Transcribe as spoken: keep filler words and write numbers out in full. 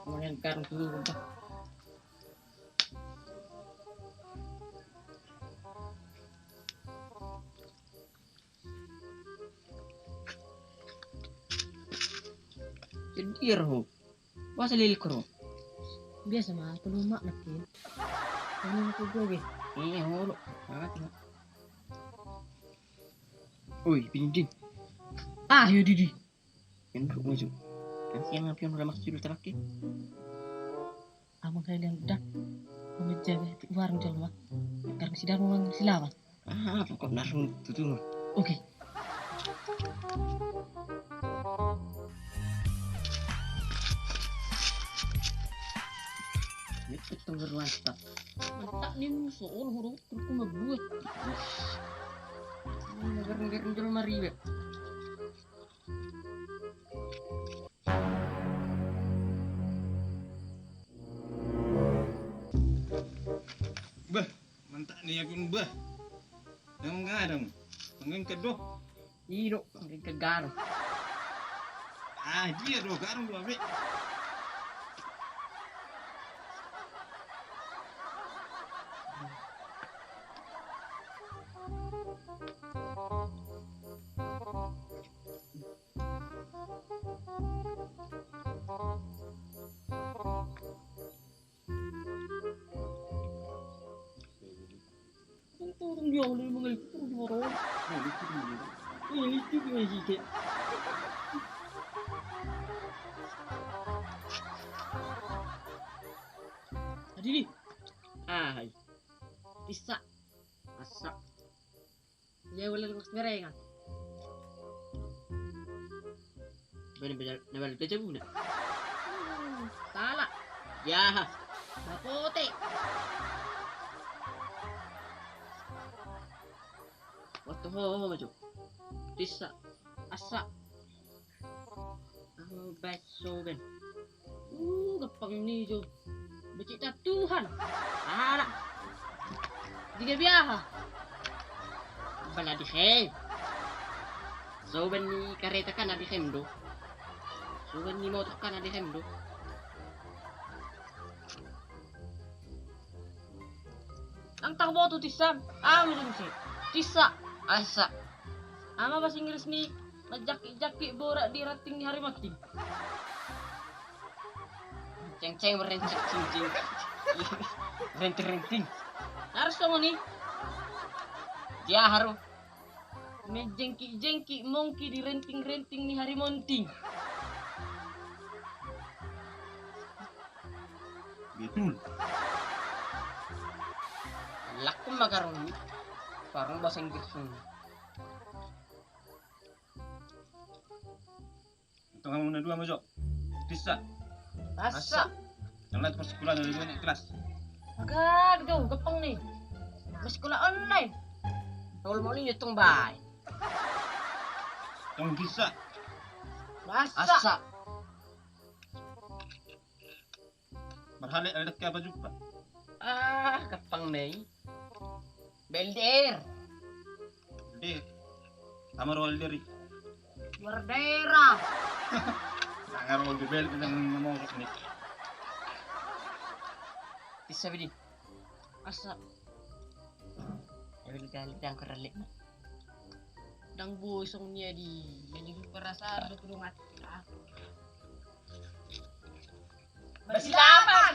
Mangan garam dulu, udah. Jadi, Roh. Boasa lelek ho? Biasa ma, aku lumak lagi. Kamu nak gue ge. Eh, holo. Mati. Oi, pinjin. Ah, yo, Didi. Kan duduk maju. Kan siang api yang udah maksud dulu terakhir. Amang kalian udah. Kami jaga warung jolma. Karena sidang orang silawan. Ah, pokok narung tutu. Oke. Ini petengger mantap. Mantap nih musuh, oh, huruf, huruf, huruf, huruf. Ini ngereng-ngereng jelma riwet. Bah, mantap nih akun bah. Yang gadang, mangkin kedo. Ido, mangkin kegar. Ah, dia do garung dua be. Adili. Ah, hai. Tissa. Assa. Ia, wala lepas berengan. Bani belajar, na belajar jago na. Salah. Jaha. Bapote. Waktu ho, ho, ho, maju. Tissa. Assa. Aho, baik, soben. Uh, gampang ni jo. Becik ta Tuhan. Alah. Diga biaha. Bala di he. Soben ni kareta kan adi hem do. Soben ni motor kan adi hem do. Ang tangbotu tissa. Ah, lu tungsi. Tissa. Assa. Ama bahasa Inggris ni. Manjangkit-jangkit borat di ranting ni harimonting. Ceng-ceng, merenceng, cing-cing. Renting-renting. Harus songon i. Dia haru. Menjengkit-jengkit mongki di renting-renting ni harimonting. Betul. Laku makaroni. Parang bahasa Inggris ni. Antong hamu na dua mojok. Tissa. Assa. Assa. Yang lain pas sekolah dari dua kelas. Agak do, gampang ni. Pas sekolah online. Tol mau ni tong bai. Tong bisa. Assa. Assa. Marhale ada ke apa jumpa? Ah, gampang ni. Belder. Belder. Sama ro belder i. Luar daerah. Nang ro belder, belder, nang ngomong ni. Bisa bini. Asa. Belder kali dang kerelek. Dang bosong ni adi. Jadi perasaan lu kudu mati. Basilapan.